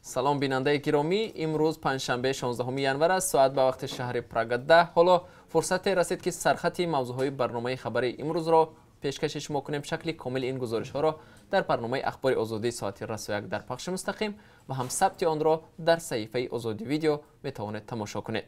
Салом, бинандаи гиромӣ. Имрӯз панҷшанбе, 16 январ аст. Соат ба вақти шаҳри Прага 10. Ҳоло фурсате расид, ки сархати мавзӯъҳои барномаи хабари имрӯзро пешкаши шумо кунем. Шакли комили ин гузоришҳоро дар барномаи Ахбори Озодӣ соати расо 1 дар пахши мустақим ва ҳам сабти онро дар саҳифаи Озодӣ Видео метавонед тамошо кунед.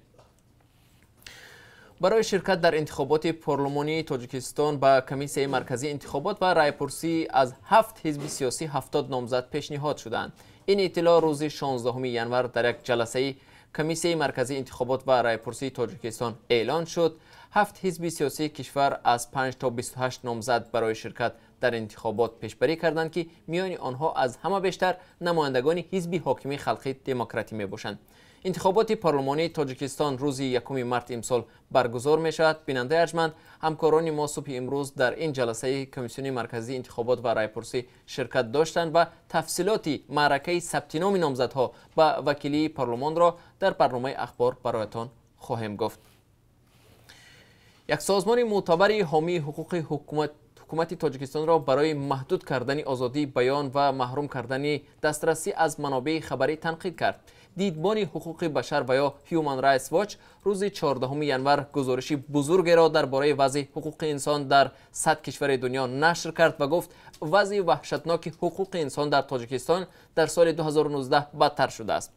Барои ширкат дар интихоботи парлумонии Тоҷикистон ба Комиссияи марказии интихобот ва раъйпурсӣ аз ҳафт ҳизби сиёсӣ 70 номзад пешниҳод шуданд. Ин иттилоъ рӯзи 16 январ дар як ҷаласаи Комиссияи марказии интихобот ва раъйпурсии Тоҷикистон эълон шуд. Ҳафт ҳизби сиёсии кишвар аз 5 то 28 номзад барои ширкат дар интихобот пешбарӣ карданд, ки миёни онҳо аз ҳама бештар намояндагони ҳизби ҳокими Халқи Демократӣ мебошанд. Интихоботи парлумонии Тоҷикистон рӯзи 1 март имсол баргузор мешавад. Бинандаи арҷманд, ҳамкорони мо субҳи имрӯз дар ин ҷаласаи Комиссиони марказии интихобот ва раъйпурсӣ ширкат доштанд ва тафсилоти маъракаи сабтиноми номзадҳо ба вакилии парлумонро дар барномаи Ахбор бароятон хоҳем гуфт. Як созмони мӯътабари ҳомии ҳуқуқи ҳукумати Тоҷикистонро барои маҳдуд кардани озодии баён ва маҳрум кардани дастрасӣ аз манобеи хабарӣ танқид кард. Дидбони ҳуқуқи башар ва ё Human Rights Watch рӯзи 14 январ гузориши бузургеро дар бораи вазъи ҳуқуқи инсон дар 100 кишвари дунё нашр кард ва гуфт, вазъи ваҳшатноки ҳуқуқи инсон дар Тоҷикистон дар соли 2019 бадтар шудааст.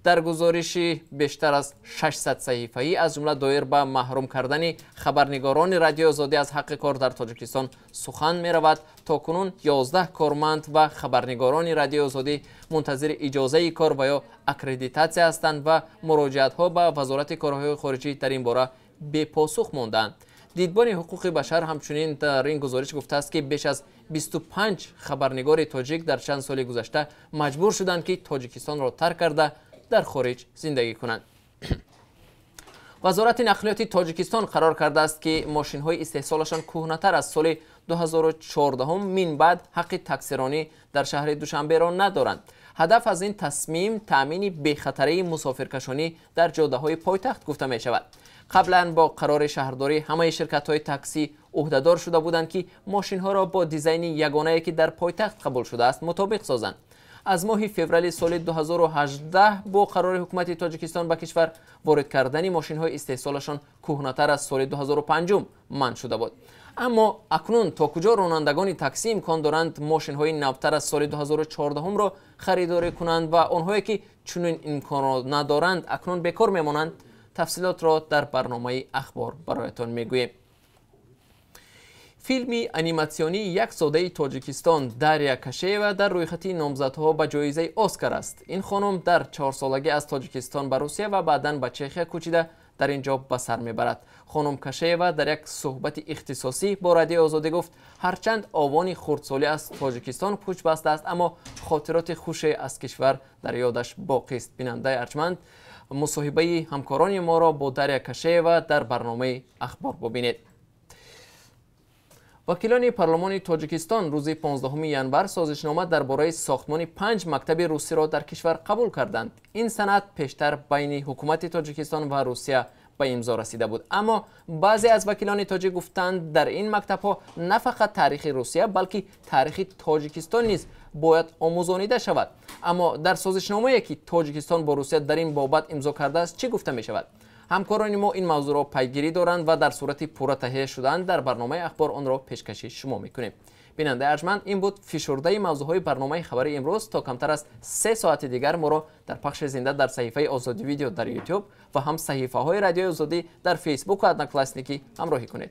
Дар гузориши бештар аз 600 саҳифаӣ, аз ҷумла доир ба маҳрум кардани хабарнигорони Радиои Озодӣ аз ҳаққи кор дар Тоҷикистон сухан меравад. То кунун 11 корманд ва хабарнигорони Радиои Озодӣ мунтазири иҷозаи кор ва ё аккредитатсия ҳастанд ва муроҷиатҳо ба Вазорати корҳои хориҷӣ дар ин бора бепосух мондаанд. Дидбони ҳуқуқи башар ҳамчунин дар ин гузориш гуфтааст, ки беш аз 25 хабарнигори тоҷик дар чанд соли гузашта маҷбур шуданд, ки Тоҷикистонро тарк карда, дар хориҷ зиндагӣ кунанд. Вазорати нақлиёти Тоҷикистон қарор кардааст, ки мошинҳои истеҳсолашон кӯҳнатар аз соли 2014 минбаъд ҳаққи таксиронӣ дар шаҳри Душанберо надоранд. Ҳадаф аз ин тасмим таъмини бехатарии мусофиркашонӣ дар ҷодаҳои пойтахт гуфта мешавад. Қаблан бо қарори шаҳрдорӣ ҳамаи ширкатҳои таксӣ ӯҳдадор шуда буданд, ки мошинҳоро бо дизайни ягонае, ки дар пойтахт қабул шудааст, мутобиқ созанд. Аз моҳи феврали соли 2018 бо қарори ҳукумати Тоҷикистон ба кишвар ворид кардани мошинҳои истеҳсолашон кӯҳнатар аз соли 2005 манъ шуда буд. Аммо акнун то куҷо ронандагони таксӣ имкон доранд мошинҳои навтар аз соли 2014-ро харидорӣ кунанд ва онҳое, ки чунин имконро надоранд, акнун бекор мемонанд? Тафсилотро дар барномаи Ахбор бароятон мегӯем. Филми аниматсионии як зодаи Тоҷикистон Дарья Кашеева дар рӯйхати номзадҳо ба ҷоизаи Оскар аст. Ин хонум дар 4-солагӣ аз Тоҷикистон ба Русия ва баъдан ба Чехия кӯчида, дар ин ҷо ба сар мебарад. Хонум Кашеева дар як суҳбати ихтисосӣ бо Радиои Озодӣ гуфт, ҳарчанд овони хурдсолӣ аз Тоҷикистон кӯч бастааст, аммо хотироти хуше аз кишвар дар ёдаш боқист. Бинандаи арҷманд, мусоҳибаи ҳамкорони моро бо Дарья Кашеева дар барномаи Ахбор бубинед. Вакилони парлумони Тоҷикистон рӯзи 15 январ созишнома дар бораи сохтмони панҷ мактаби русиро дар кишвар қабул карданд. Ин санад пештар байни ҳукумати Тоҷикистон ва Русия ба имзо расида буд, аммо баъзе аз вакилони тоҷик гуфтанд, дар ин мактабҳо на фақат таърихи Русия, балки таърихи Тоҷикистон низ бояд омӯзонида шавад. Аммо дар созишномае, ки Тоҷикистон бо Русия дар ин бобат имзо кардааст, чӣ гуфта мешавад? Ҳамкорони мо ин мавзӯъро пайгирӣ доранд ва дар сурати пурра таҳия шудан дар барномаи Ахбор онро пешкаши шумо мекунем. Бинандаи арҷманд, ин буд фишурдаи мавзӯъҳои барномаи хабари имрӯз. То камтар аз 3 соати дигар моро дар пахши зинда дар саҳифаи Озодӣ Видео дар Ютуб ва ҳам саҳифаҳои Радиои Озодӣ дар Фейсбуку Одноклассники ҳамроҳӣ кунед.